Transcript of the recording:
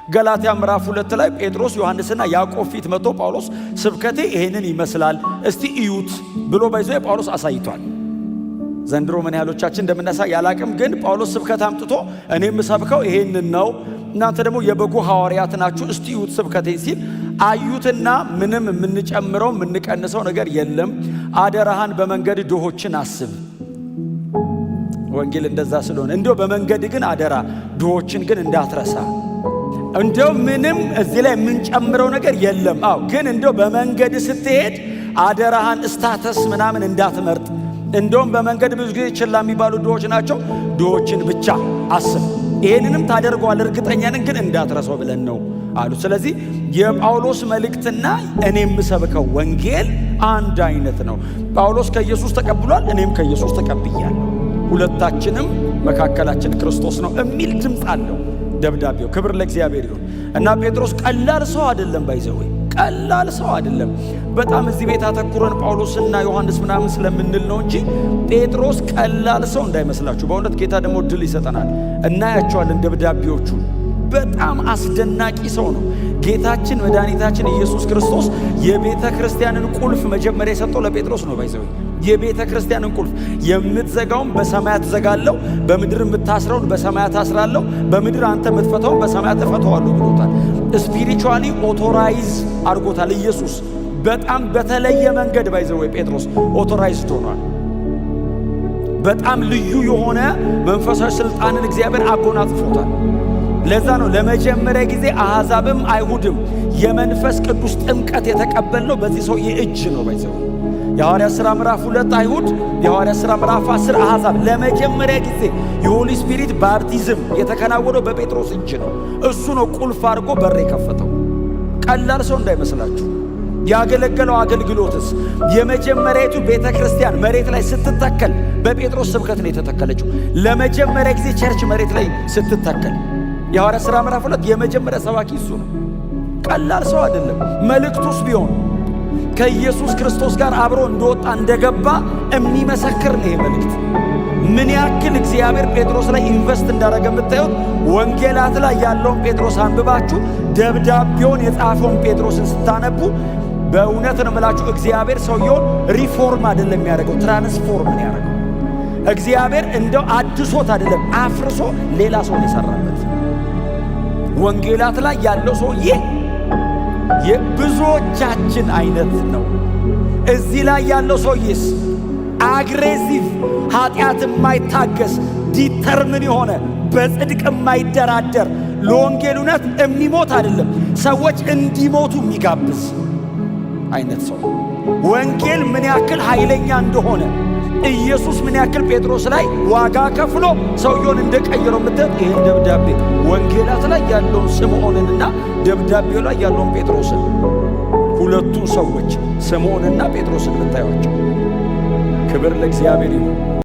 ገላትያ ምዕራፍ 2 ላይ ጴጥሮስ፣ ዮሐንስና ያዕቆብ ፊት መጥቶ ጳውሎስ ስብከቴ ይሄንን ይመስላል፣ እስቲ እዩት ብሎ by the way ጳውሎስ አሳይቷል። ዘንድሮ ምን ያህሎቻችን እንደምናሳይ አላቅም፣ ግን ጳውሎስ ስብከት አምጥቶ እኔ የምሰብከው ይሄንን ነው፣ እናንተ ደግሞ የበጉ ሐዋርያት ናችሁ፣ እስቲ እዩት ስብከቴን ሲል አዩትና ምንም የምንጨምረው የምንቀንሰው ነገር የለም፣ አደራህን በመንገድ ድሆችን አስብ። ወንጌል እንደዛ ስለሆነ እንዲያው በመንገድ ግን አደራ ድሆችን ግን እንዳትረሳ። እንደው ምንም እዚህ ላይ የምንጨምረው ነገር የለም። አዎ፣ ግን እንደው በመንገድ ስትሄድ አደራህን status ምናምን እንዳትመርጥ። እንደውም በመንገድ ብዙ ጊዜ ችላ የሚባሉ ድሆች ናቸው። ድሆችን ብቻ አስብ። ይሄንንም ታደርገዋል እርግጠኛ ነን፣ ግን እንዳትረሳው ብለን ነው አሉ። ስለዚህ የጳውሎስ መልእክትና እኔ የምሰብከው ወንጌል አንድ አይነት ነው። ጳውሎስ ከኢየሱስ ተቀብሏል፣ እኔም ከኢየሱስ ተቀብያለሁ። ሁለታችንም መካከላችን ክርስቶስ ነው የሚል ድምፅ አለው ደብዳቤው። ክብር ለእግዚአብሔር ይሁን። እና ጴጥሮስ ቀላል ሰው አይደለም፣ by the way ቀላል ሰው አይደለም። በጣም እዚህ ቤት አተኩረን ጳውሎስና ዮሐንስ ምናምን ስለምንል ነው እንጂ ጴጥሮስ ቀላል ሰው እንዳይመስላችሁ። በእውነት ጌታ ደግሞ ድል ይሰጠናል። እናያቸዋለን ደብዳቤዎቹን። በጣም አስደናቂ ሰው ነው። ጌታችን መድኃኒታችን ኢየሱስ ክርስቶስ የቤተ ክርስቲያንን ቁልፍ መጀመሪያ የሰጠው ለጴጥሮስ ነው። By the way የቤተ ክርስቲያንን ቁልፍ የምትዘጋውን በሰማያት ዘጋለሁ፣ በምድር የምታስረውን በሰማያት አስራለሁ፣ በምድር አንተ የምትፈታውን በሰማያት እፈታዋለሁ ብሎታል። Spiritually authorize አድርጎታል ኢየሱስ። በጣም በተለየ መንገድ by the way ጴጥሮስ authorized ሆኗል። በጣም ልዩ የሆነ መንፈሳዊ ስልጣንን እግዚአብሔር አጎናጽፎታል። ለዛ ነው ለመጀመሪያ ጊዜ አሕዛብም አይሁድም የመንፈስ ቅዱስ ጥምቀት የተቀበልነው በዚህ ሰውዬ እጅ ነው። By the way የሐዋርያት ሥራ ምዕራፍ 2 አይሁድ፣ የሐዋርያት ሥራ ምዕራፍ 10 አሕዛብ ለመጀመሪያ ጊዜ የ Holy Spirit baptism የተከናወነው በጴጥሮስ እጅ ነው። እሱ ነው ቁልፍ አድርጎ በር የከፈተው። ቀላል ሰው እንዳይመስላችሁ። ያገለገለው አገልግሎትስ የመጀመሪያይቱ ቤተ ክርስቲያን መሬት ላይ ስትተከል በጴጥሮስ ስብከት ነው የተተከለችው። ለመጀመሪያ ጊዜ church መሬት ላይ ስትተከል የሐዋርያት ሥራ ምዕራፍ 2 የመጀመሪያ ሰባኪ እሱ ነው። ቀላል ሰው አይደለም። መልእክቱስ ቢሆን ከኢየሱስ ክርስቶስ ጋር አብሮ እንደወጣ እንደገባ የሚመሰክር ነው ይሄ መልእክት። ምን ያክል እግዚአብሔር ጴጥሮስ ላይ invest እንዳደረገ የምታዩት ወንጌላት ላይ ያለውን ጴጥሮስ አንብባችሁ ደብዳቤውን የጻፈውን ጴጥሮስን ስታነቡ በእውነት ነው የምላችሁ፣ እግዚአብሔር ሰውየውን ሪፎርም አይደለም የሚያደርገው፣ transform ነው ያደረገው። እግዚአብሔር እንደው አድሶት አይደለም፣ አፍርሶ ሌላ ሰው ነው የሰራበት። ወንጌላት ላይ ያለው ሰውዬ የብዙዎቻችን አይነት ነው። እዚህ ላይ ያለው ሰውዬስ aggressive፣ ኃጢአት የማይታገስ፣ determined የሆነ፣ በጽድቅ የማይደራደር፣ ለወንጌል እውነት የሚሞት አይደለም፣ ሰዎች እንዲሞቱ የሚጋብዝ አይነት ሰው። ወንጌል ምን ያክል ኃይለኛ እንደሆነ፣ ኢየሱስ ምን ያክል ጴጥሮስ ላይ ዋጋ ከፍሎ ሰውየውን እንደቀየረው የምታዩት ይህን ደብዳቤ ወንጌላት ላይ ያለውን ስምዖንንና ደብዳቤው ላይ ያለውን ጴጥሮስን፣ ሁለቱ ሰዎች ስምዖንና ጴጥሮስን ብታዩቸው። ክብር ለእግዚአብሔር ይሁን።